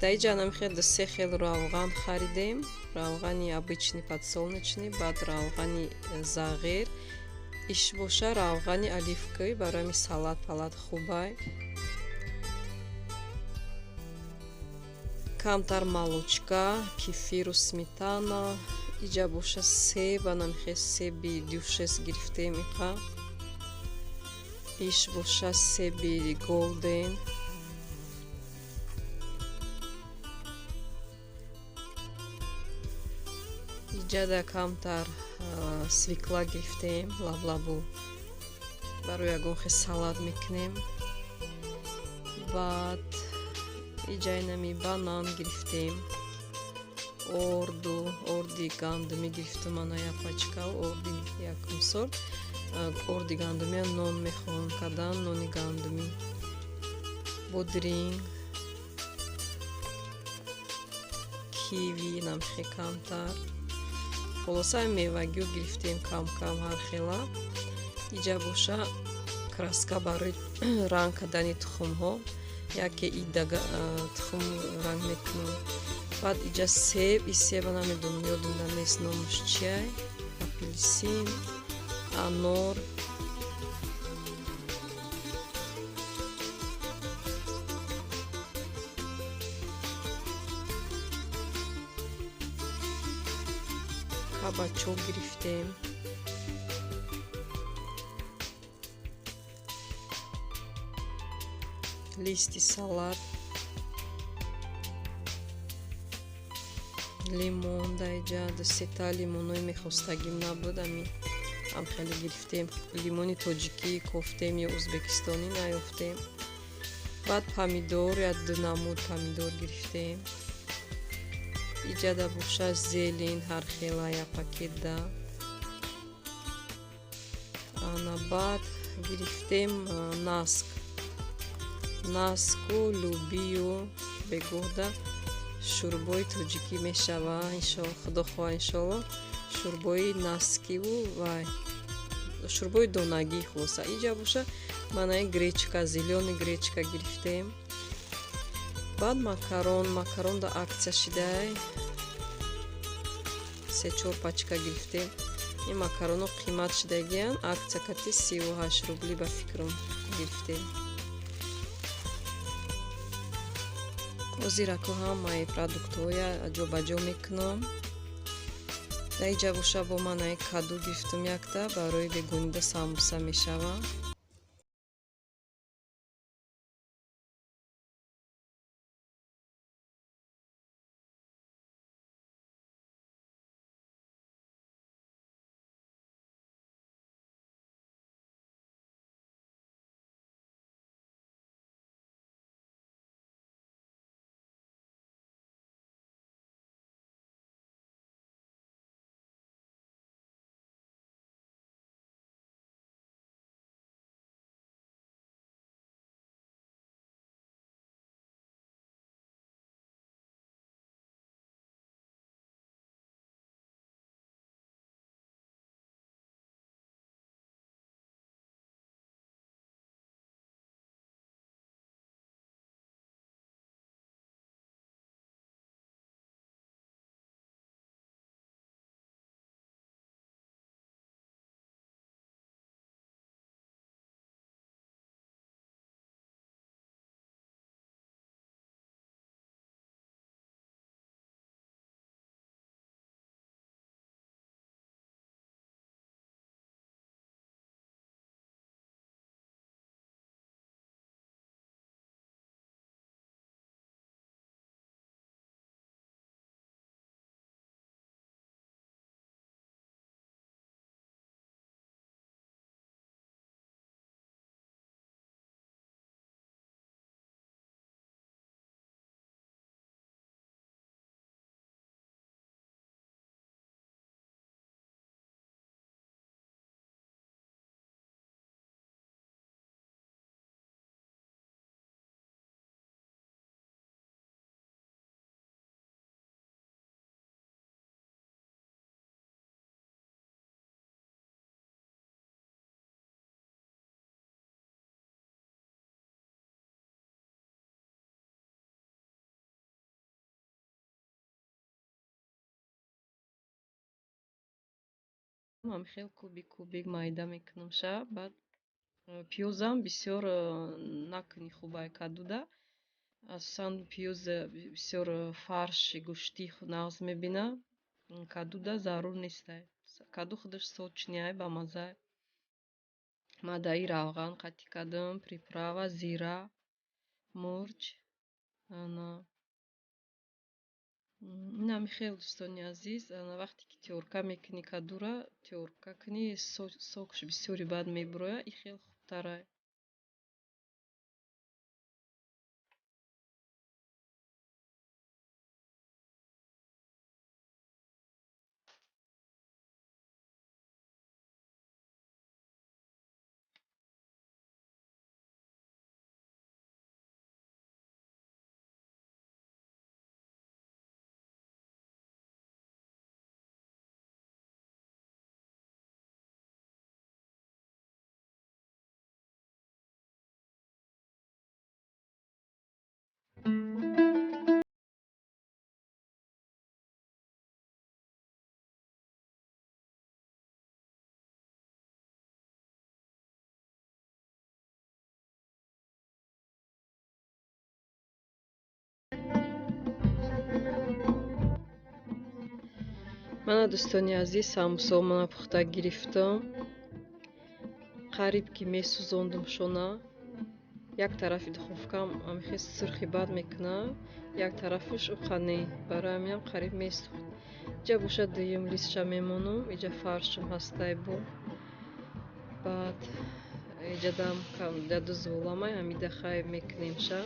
Даиҷа намихел се хел равған харидем. Равғани обычный подсолнечный, баъд равғани зағир. Иш боша равғани оливковый, барои ҳами салат палат хубай. Камтар молочка, кефиру, сметана. Иҷа боша себ, анамихел себи дюшес гирифтем иқа. Иш боша себи голден. Иҷада камтар свекла гирифтем, лаблабу барои ягон хел салат мекунем. Баъд иҷа инами банан гирифтем, орду, орди гандумӣ гирифтам, ана як пачка орди якум сорт. Орди гандумия нон мехоҳам кардан, нони гандумӣ, бодринг, киви намхе камтар. Хулоса мевагиё гирифтем кам-кам ҳар хела. Иҷа боша краска барои ранг кардани тухмҳо, яке идага тухм ранг мекунам. Баъд иҷа себ, и себа намедонам, ёдам нест номаш чиай, апелсин, анор. Кабачок гирифтем. Листи салат, лимон даиҷа ду-сета лимонои мехостагим набуд, ами ам хеле гирифтем. Лимони тоҷикӣ кофтем ё ӯзбекистонӣ наёфтем. Баъд помидор, як ду намуд помидор гирифтем. Иҷада боша зелень ҳар хела як пакетда. Ана баъд гирифтем наск, наску лӯбию бегоҳда Шӯрбои тоҷикӣ мешава, худо хоҳа, иншоалло. Шӯрбои наскиву вай шӯрбои донагӣ. Хулоса, иҷа боша, манаи гречка, зелёный гречка гирифтем. Баъд макарон, макарон да акция шидай, се чор пачка гирифтем. Ин макароно қимат шидагиян, акция кати 38 рубли ба фикрам гирифтем. Ҳозир ако ҳамаи продуктҳоя ҷобаҷо мекунам. Дар иҷа боша, бо манаи каду гирифтам якта, барои бегонида самбуса мешава. Ҳам хел кубик кубик майда мекунам ша. Баъд пиёзам бисёр накунӣ хубай кадуда, асосан пиёз бисёр фарши гӯштӣ нағз мебина. Кадуда зарур нестай, каду худаш сочный ай, бамаззай. Ма даи равған қатӣ кардам, приправа, зира, мурч. Ана инами хел, дӯстони азиз. Ана вақте ки тёрка мекунӣ кадура, тёрка кунӣ, сокш бисёри бад мебурояд, и хел хубтарай. Мана, дӯстони азиз, самбусаомона пухта гирифтам. Қариб ки месӯзондум шона. Як тарафи духовкам амихе сурхи бад мекунад, як тарафаш уқане, барои ҳаминам қариб месӯхт. Иҷа бошад, дуюм листша мемонам. Иҷа фаршам ҳастай бо. Баъд иҷадам даду золамай ҳамида хай мекунем ша.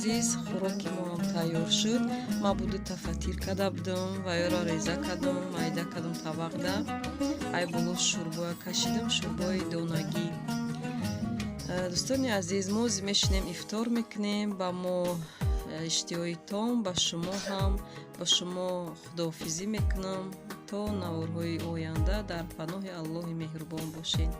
Азиз, хӯроки мо ҳам тайёр шуд. Ман буду фатир карда будам ва ёро реза кардам, майда кардам табақда. Ай боло шӯрбоя кашидам, шӯрбои донагӣ. Дӯстони азиз, мо мешинем, ифтор мекунем. Ба мо иштиҳои том, ба шумо ҳам. Ба шумо худоҳофизӣ мекунам то наворҳои оянда. Дар паноҳи Аллоҳи меҳрубон бошед.